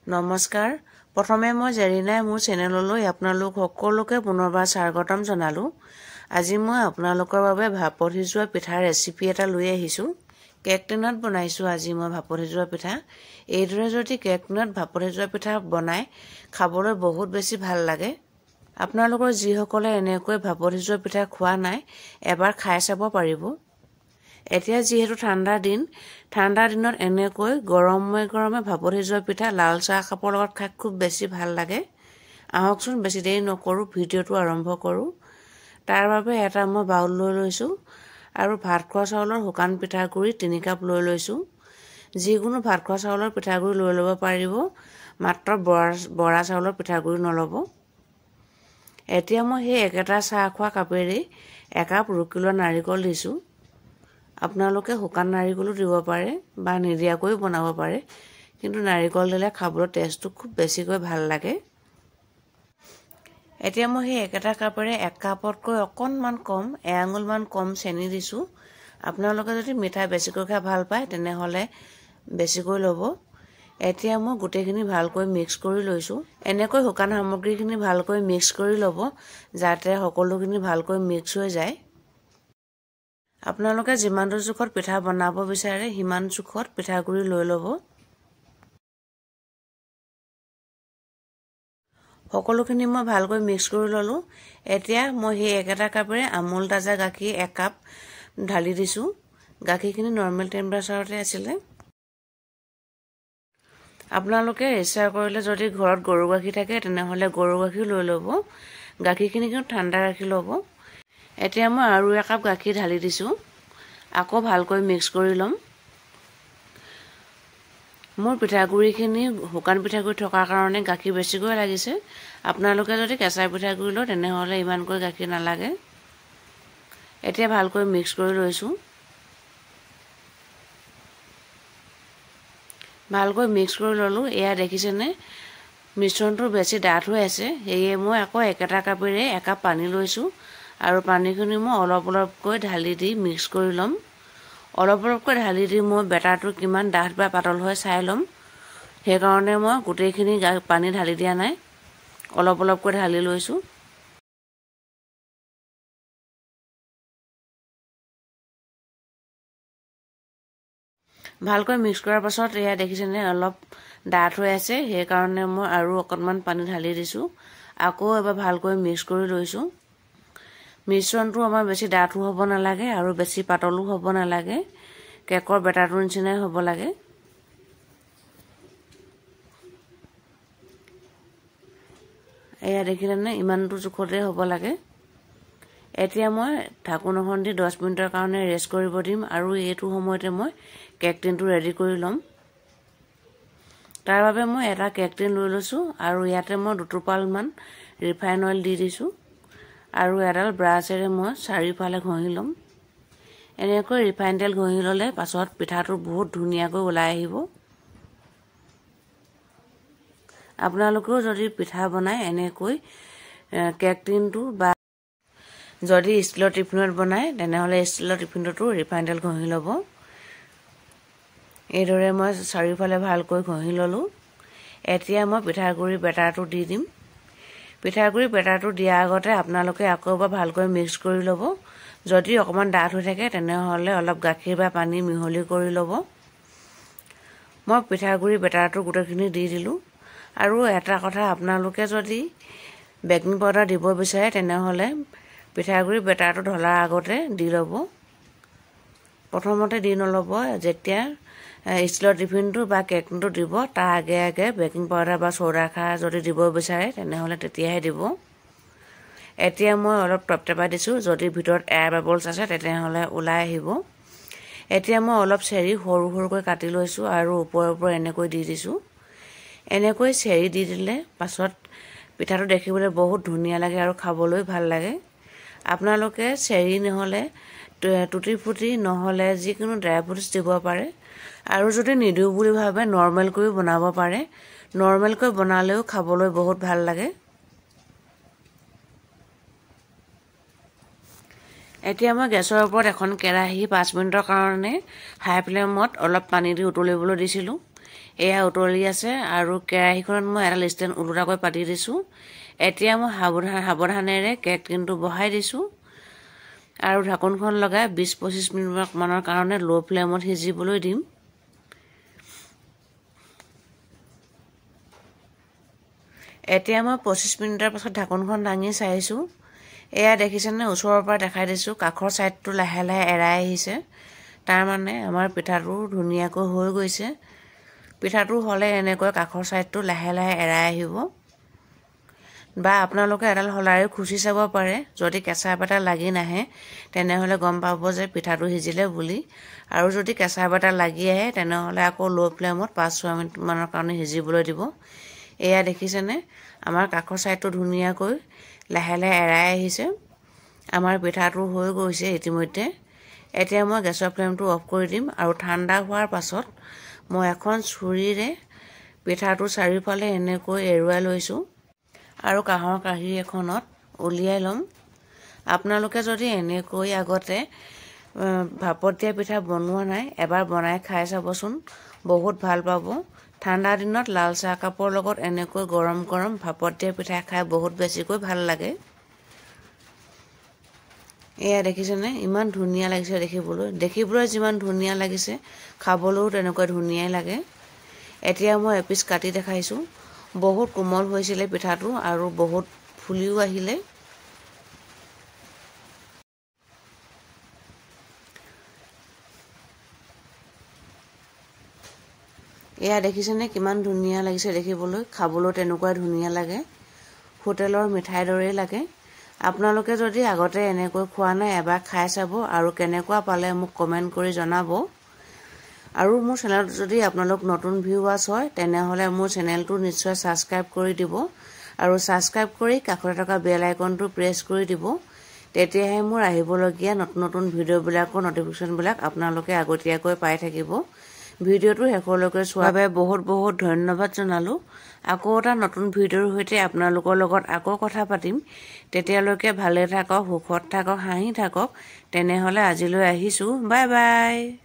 নমস্কাৰ। প্ৰথমে মই জেৰিনাই মোৰ চেনেললৈ আপোনালোক সকলোকে পুনৰবাৰ স্বাগতম জনালোঁ। আজি মই আপোনালোকৰ বাবে ভাপত সিজোৱা পিঠাৰ ৰেচিপি এটা লৈ আহিছোঁ। কেক টিনত বনাইছোঁ আজি মই ভাপত সিজোৱা পিঠা। এইদৰে যদি কেক টিনত ভাপত সিজোৱা পিঠা বনাই খাবলৈ বহুত বেছি ভাল লাগে। আপোনালোকৰ যিসকলে এনেকৈ ভাপত সিজোৱা পিঠা খোৱা নাই এবাৰ খাই চাব পাৰিব। এতিয়া যিহেতু ঠাণ্ডা দিন, ঠাণ্ডা দিনত এনেকৈ গৰমে গৰমে ভাপত সিজোৱা পিঠা লাল চাহ কাপৰ লগত খাই খুব বেছি ভাল লাগে। আহকচোন বেছি দেৰি নকৰোঁ, ভিডিঅ'টো আৰম্ভ কৰোঁ। তাৰ বাবে এটা মই বাউল লৈ লৈছোঁ আৰু ভাত খোৱা চাউলৰ শুকান পিঠাগুড়ি 3 কাপ লৈ লৈছোঁ। যিকোনো ভাত খোৱা চাউলৰ পিঠাগুড়ি লৈ ল'ব পাৰিব, মাত্ৰ বৰা চাউলৰ পিঠাগুড়ি নল'ব। এতিয়া মই সেই একেটা চাহ খোৱা কাপেৰেই একাপ ৰুকি লোৱা নাৰিকল দিছোঁ। আপোনালোকে শুকান নাৰিকলো দিব পাৰে বা নিদিয়াকৈও বনাব পাৰে, কিন্তু নাৰিকল দিলে খাবলৈ টেষ্টটো খুব বেছিকৈ ভাল লাগে। এতিয়া মই সেই একেটা কাপেৰে এক কাপতকৈ অকণমান কম, এআঙুলমান কম চেনি দিছোঁ। আপোনালোকে যদি মিঠা বেছিকৈ খাই ভাল পায় তেনেহ'লে বেছিকৈ ল'ব। এতিয়া মই গোটেইখিনি ভালকৈ মিক্স কৰি লৈছোঁ। এনেকৈ শুকান সামগ্ৰীখিনি ভালকৈ মিক্স কৰি ল'ব যাতে সকলোখিনি ভালকৈ মিক্স হৈ যায়। আপোনালোকে যিমানটো জোখত পিঠা বনাব বিচাৰে সিমান জোখত পিঠাগুড়ি লৈ ল'ব। সকলোখিনি মই ভালকৈ মিক্স কৰি ল'লোঁ। এতিয়া মই সেই একেটা কাপেৰে আমুল তাজা গাখীৰ 1 কাপ ঢালি দিছোঁ। গাখীৰখিনি নৰ্মেল টেম্পাৰেচাৰতে আছিলে। আপোনালোকে ইচ্ছা কৰিলে যদি ঘৰত গৰু গাখীৰ থাকে তেনেহ'লে গৰু গাখীৰ লৈ ল'ব। গাখীৰখিনি কিন্তু ঠাণ্ডা ৰাখি ল'ব। এতিয়া মই আৰু 1 কাপ গাখীৰ ঢালি দিছোঁ। আকৌ ভালকৈ মিক্স কৰি ল'ম। মোৰ পিঠাগুড়িখিনি শুকান পিঠাগুড়ি থকাৰ কাৰণে গাখীৰ বেছিকৈ লাগিছে। আপোনালোকে যদি কেঁচা পিঠাগুড়ি লয় তেনেহ'লে ইমানকৈ গাখীৰ নালাগে। এতিয়া ভালকৈ মিক্স কৰি লৈছোঁ। ভালকৈ মিক্স কৰি ল'লোঁ। এয়া দেখিছেনে, মিশ্ৰণটো বেছি ডাঠ হৈ আছে, সেয়ে মই আকৌ একেটা কাপেৰে 1 কাপ পানী লৈছোঁ আৰু পানীখিনি মই অলপ অলপকৈ ঢালি দি মিক্স কৰি ল'ম। অলপ অলপকৈ ঢালি দি মই বেটাৰটো কিমান ডাঠ বা পাতল হয় চাই ল'ম। সেইকাৰণে মই গোটেইখিনি পানী ঢালি দিয়া নাই, অলপ অলপকৈ ঢালি লৈছোঁ। ভালকৈ মিক্স কৰাৰ পাছত এয়া দেখিছেনে অলপ ডাঠ হৈ আছে, সেইকাৰণে মই আৰু অকণমান পানী ঢালি দিছোঁ। আকৌ এবাৰ ভালকৈ মিক্স কৰি লৈছোঁ। মিশ্ৰণটো আমাৰ বেছি ডাঠো হ'ব নালাগে আৰু বেছি পাতলো হ'ব নালাগে, কেকৰ বেটাৰটোৰ নিচিনাই হ'ব লাগে। এয়া দেখিলেনে ইমানটো জোখতে হ'ব লাগে। এতিয়া মই ঢাকোন এখন দি 10 মিনিটৰ কাৰণে ৰেষ্ট কৰিব দিম আৰু এইটো সময়তে মই কেক টিনটো ৰেডি কৰি ল'ম। তাৰ বাবে মই এটা কেক টিন লৈ লৈছোঁ আৰু ইয়াতে মই 2 টোপালমান ৰিফাইন অইল দি দিছোঁ আৰু এডাল ব্ৰাছেৰে মই চাৰিওফালে ঘঁহি ল'ম। এনেকৈ ৰিফাইন তেল ঘঁহি ল'লে পাছত পিঠাটো বহুত ধুনীয়াকৈ ওলাই আহিব। আপোনালোকেও যদি পিঠা বনায় এনেকৈ কেক টিনটো বা যদি ষ্টীলৰ টিফিনত বনায় তেনেহ'লে ষ্টীলৰ টিফিনটোতো ৰিফাইন তেল ঘঁহি ল'ব। এইদৰে মই চাৰিওফালে ভালকৈ ঘঁহি ল'লোঁ। এতিয়া মই পিঠাগুড়ি বেটাৰটো দি দিম। পিঠাগুড়ি বেটাৰটো দিয়াৰ আগতে আপোনালোকে আকৌ এবাৰ ভালকৈ মিক্স কৰি ল'ব। যদি অকণমান ডাঠ হৈ থাকে তেনেহ'লে অলপ গাখীৰ বা পানী মিহলি কৰি ল'ব। মই পিঠাগুড়ি বেটাৰটো গোটেইখিনি দি দিলোঁ। আৰু এটা কথা, আপোনালোকে যদি বেকিং পাউডাৰ দিব বিচাৰে তেনেহ'লে পিঠাগুড়ি বেটাৰটো ঢলাৰ আগতে দি ল'ব, প্ৰথমতে দি নল'ব। যেতিয়া ষ্টীলৰ টিফিনটো বা কেকটো দিব তাৰ আগে আগে বেকিং পাউডাৰ বা চ'ডা খাৰ যদি দিব বিচাৰে তেনেহ'লে তেতিয়াহে দিব। এতিয়া মই অলপ টপটপাই দিছোঁ, যদি ভিতৰত এয়াৰ বাবলছ আছে তেনেহ'লে ওলাই আহিব। এতিয়া মই অলপ চেৰি সৰু সৰুকৈ কাটি লৈছোঁ আৰু ওপৰে ওপৰে এনেকৈ দি দিছোঁ। এনেকৈ চেৰি দি দিলে পাছত পিঠাটো দেখিবলৈ বহুত ধুনীয়া লাগে আৰু খাবলৈ ভাল লাগে। আপোনালোকে চেৰি নহ'লে টুটি ফুটি নহ'লে যিকোনো ড্ৰাই ফ্ৰুটছ দিব পাৰে আৰু যদি নিদিওঁ বুলি ভাবে নৰ্মেলকৈও বনাব পাৰে। নৰ্মেলকৈ বনালেও খাবলৈ বহুত ভাল লাগে। এতিয়া মই গেছৰ ওপৰত এখন কেৰাহী 5 মিনিটৰ কাৰণে হাই ফ্লেমত অলপ পানী দি উতলিবলৈ দিছিলোঁ। এয়া উতলি আছে আৰু কেৰাহীখনত মই এডাল ষ্টেণ্ড ওলোটাকৈ পাতি দিছোঁ। এতিয়া মই সাৱধানেৰে কেক টিনটো বহাই দিছোঁ আৰু ঢাকোনখন লগাই 20-25 মিনিটমানৰ কাৰণে ল' ফ্লেমত সিজিবলৈ দিম। এতিয়া মই 25 মিনিটৰ পাছত ঢাকোনখন দাঙি চাইছোঁ। এয়া দেখিছেনে, ওচৰৰ পৰা দেখাই দিছোঁ, কাষৰ ছাইডটো লাহে লাহে এৰাই আহিছে। তাৰমানে আমাৰ পিঠাটো ধুনীয়াকৈ হৈ গৈছে। পিঠাটো হ'লে এনেকৈ কাষৰ ছাইডটো লাহে লাহে এৰাই আহিব। বা আপোনালোকে এডাল শলাৰে খুচি চাব পাৰে, যদি কেঁচা পেটা লাগি নাহে তেনেহ'লে গম পাব যে পিঠাটো সিজিলে বুলি। আৰু যদি কেঁচা পেটা লাগি আহে তেনেহ'লে আকৌ ল' ফ্লেমত 5-6 মিনিটমানৰ কাৰণে সিজিবলৈ দিব। এয়া দেখিছেনে, আমাৰ কাষৰ ছাইডটো ধুনীয়াকৈ লাহে লাহে এৰাই আহিছে। আমাৰ পিঠাটো হৈ গৈছে ইতিমধ্যে। এতিয়া মই গেছৰ ফ্লেমটো অফ কৰি দিম আৰু ঠাণ্ডা হোৱাৰ পাছত মই এখন চুৰিৰে পিঠাটো চাৰিওফালে এনেকৈ এৰুৱাই লৈছোঁ আৰু কাঁহৰ কাঁহী এখনত উলিয়াই ল'ম। আপোনালোকে যদি এনেকৈ আগতে ভাপত দিয়া পিঠা বনোৱা নাই, এবাৰ বনাই খাই চাবচোন, বহুত ভাল পাব। ঠাণ্ডা দিনত লাল চাহ কাপৰ লগত এনেকৈ গৰম গৰম ভাপত দিয়া পিঠা খাই বহুত বেছিকৈ ভাল লাগে। এয়া দেখিছেনে, ইমান ধুনীয়া লাগিছে দেখিবলৈ। দেখিবলৈ যিমান ধুনীয়া লাগিছে, খাবলৈও তেনেকুৱা ধুনীয়াই লাগে। এতিয়া মই এপিচ কাটি দেখাইছোঁ। বহুত কোমল হৈছিলে পিঠাটো আৰু বহুত ফুলিও আহিলে। এয়া দেখিছেনে, কিমান ধুনীয়া লাগিছে দেখিবলৈ, খাবলৈ তেনেকুৱা ধুনীয়া লাগে, হোটেলৰ মিঠাইৰ দৰেই লাগে। আপোনালোকে যদি আগতে এনেকৈ খোৱা নাই, এবাৰ খাই চাব আৰু কেনেকুৱা পালে মোক কমেণ্ট কৰি জনাব। আৰু মোৰ চেনেলটো যদি আপোনালোক নতুন ভিউৱাৰ্ছ হয়, তেনেহ'লে মোৰ চেনেলটো নিশ্চয় ছাবস্ক্ৰাইব কৰি দিব আৰু ছাবস্ক্ৰাইব কৰি কাষতে থকা বেল আইকনটো প্ৰেছ কৰি দিব। তেতিয়াহে মোৰ আহিবলগীয়া নতুন নতুন ভিডিঅ'বিলাকৰ নটিফিকেশ্যনবিলাক আপোনালোকে আগতীয়াকৈ পাই থাকিব। ভিডিঅ'টো শেষলৈকে চোৱাৰ বাবে বহুত বহুত ধন্যবাদ জনালোঁ। আকৌ এটা নতুন ভিডিঅ'ৰ সৈতে আপোনালোকৰ লগত আকৌ কথা পাতিম। তেতিয়ালৈকে ভালে থাকক, সুখত থাকক, হাঁহি থাকক। তেনেহ'লে আজিলৈ আহিছোঁ, বাই বাই।